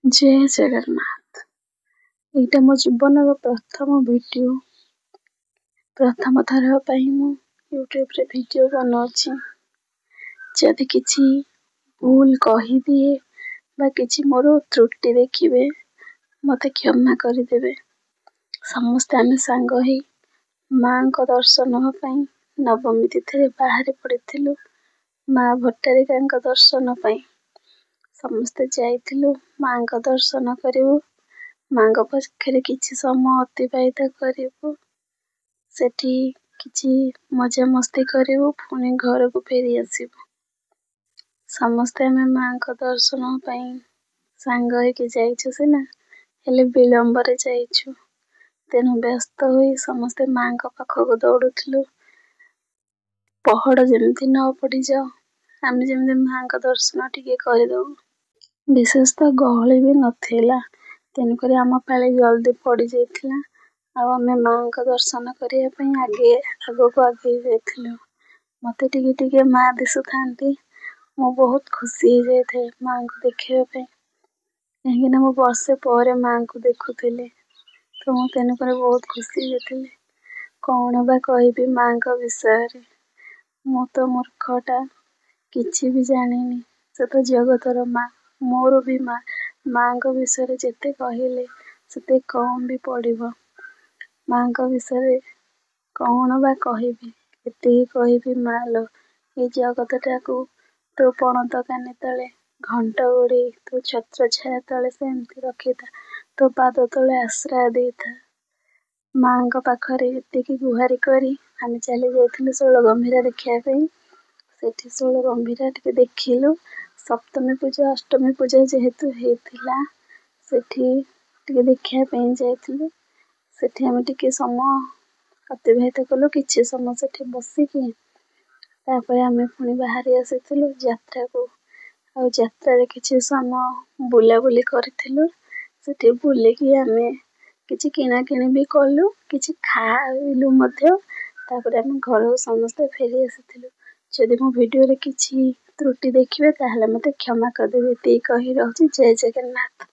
ଜୟ ଜଗନ୍ନାଥ। ଏଇଟା ମୋ ଜୀବନର ପ୍ରଥମ ଭିଡ଼ିଓ। ପ୍ରଥମ ଥର ପାଇଁ ମୁଁ ୟୁଟ୍ୟୁବରେ ଭିଡ଼ିଓ ବନାଉଛି। ଯଦି କିଛି ଭୁଲ କହିଦିଏ ବା କିଛି ମୋର ତ୍ରୁଟି ଦେଖିବେ, ମୋତେ କ୍ଷମା କରିଦେବେ। ସମସ୍ତେ ଆମେ ସାଙ୍ଗ ହେଇ ମାଆଙ୍କ ଦର୍ଶନ ପାଇଁ ନବମୀ ତିଥିରେ ବାହାରି ପଡ଼ିଥିଲୁ। ମା ଭଟ୍ଟାରିକାଙ୍କ ଦର୍ଶନ ପାଇଁ ସମସ୍ତେ ଯାଇଥିଲୁ। ମାଆଙ୍କ ଦର୍ଶନ କରିବୁ, ମାଆଙ୍କ ପାଖରେ କିଛି ସମୟ ଅତିବାହିତ କରିବୁ, ସେଠି କିଛି ମଜାମସ୍ତି କରିବୁ, ପୁଣି ଘରକୁ ଫେରି ଆସିବୁ। ସମସ୍ତେ ଆମେ ମାଆଙ୍କ ଦର୍ଶନ ପାଇଁ ସାଙ୍ଗ ହେଇକି ଯାଇଛୁ ସିନା, ହେଲେ ବିଳମ୍ବରେ ଯାଇଛୁ। ତେଣୁ ବ୍ୟସ୍ତ ହୋଇ ସମସ୍ତେ ମାଆଙ୍କ ପାଖକୁ ଦୌଡ଼ୁଥିଲୁ, ପହଡ଼ ଯେମିତି ନ ପଡ଼ିଯାଉ, ଆମେ ଯେମିତି ମାଆଙ୍କ ଦର୍ଶନ ଟିକେ କରିଦେବୁ। ବିଶେଷ ତ ଗହଳି ବି ନଥିଲା, ତେଣୁକରି ଆମ ପାଳି ଜଲ୍ଦି ପଡ଼ିଯାଇଥିଲା ଆଉ ଆମେ ମାଆଙ୍କ ଦର୍ଶନ କରିବା ପାଇଁ ଆଗେ ଆଗକୁ ଆଗେଇ ଯାଇଥିଲୁ। ମୋତେ ଟିକେ ଟିକେ ମାଆ ଦିଶୁଥାନ୍ତି, ମୁଁ ବହୁତ ଖୁସି ହେଇଯାଇଥାଏ ମାଆଙ୍କୁ ଦେଖିବା ପାଇଁ, କାହିଁକିନା ମୁଁ ବର୍ଷେ ପରେ ମାଆଙ୍କୁ ଦେଖୁଥିଲି। ତ ମୁଁ ତେଣୁକରି ବହୁତ ଖୁସି ହେଇଯାଇଥିଲି। କ'ଣ ବା କହିବି ମାଆଙ୍କ ବିଷୟରେ? ମୁଁ ତ ମୂର୍ଖଟା, କିଛି ବି ଜାଣିନି। ସେ ତ ଜଗତର ମା, ମୋର ବି ମା। ମାଆଙ୍କ ବିଷୟରେ ଯେତେ କହିଲେ ସେତେ କମ୍ ବି ପଡ଼ିବ। ମାଆଙ୍କ ବିଷୟରେ କ'ଣ ବା କହିବି? ଏତିକି କହିବି, ମା ଲୋ, ଏ ଜଗତଟାକୁ ତୋ ପଣତ କାନି ତଳେ ଘଣ୍ଟ ଘୋଡ଼େଇ ତୋ ଛତ୍ରଛାୟା ତଳେ ସେମିତି ରଖିଥା, ତୋ ପାଦ ତଳେ ଆଶ୍ରୟ ଦେଇଥା। ମାଆଙ୍କ ପାଖରେ ଏତିକି ଗୁହାରି କରି ଆମେ ଚାଲି ଯାଇଥିଲୁ ଷୋଳ ଗମ୍ଭୀରା ଦେଖିବା ପାଇଁ। ସେଠି ଷୋଳ ଗମ୍ଭୀରା ଟିକେ ଦେଖିଲୁ। ସପ୍ତମୀ ପୂଜା ଅଷ୍ଟମୀ ପୂଜା ଯେହେତୁ ହେଇଥିଲା, ସେଠି ଟିକେ ଦେଖିବା ପାଇଁ ଯାଇଥିଲୁ। ସେଠି ଆମେ ଟିକେ ସମୟ ଅତିବାହିତ କଲୁ। କିଛି ସମୟ ସେଠି ବସିକି ତାପରେ ଆମେ ପୁଣି ବାହାରି ଆସିଥିଲୁ ଯାତ୍ରାକୁ। ଆଉ ଯାତ୍ରାରେ କିଛି ସମୟ ବୁଲାବୁଲି କରିଥିଲୁ। ସେଠି ବୁଲିକି ଆମେ କିଛି କିଣାକିଣି ବି କଲୁ, କିଛି ଖାଇଲୁ ମଧ୍ୟ। ତାପରେ ଆମେ ଘରକୁ ସମସ୍ତେ ଫେରି ଆସିଥିଲୁ। ଯଦି ମୋ ଭିଡ଼ିଓରେ କିଛି ତ୍ରୁଟି ଦେଖିବେ, ତାହେଲେ ମୋତେ କ୍ଷମା କରିଦେବେ। ଏତିକି କହି ରହୁଛି। ଜୟ ଜଗନ୍ନାଥ।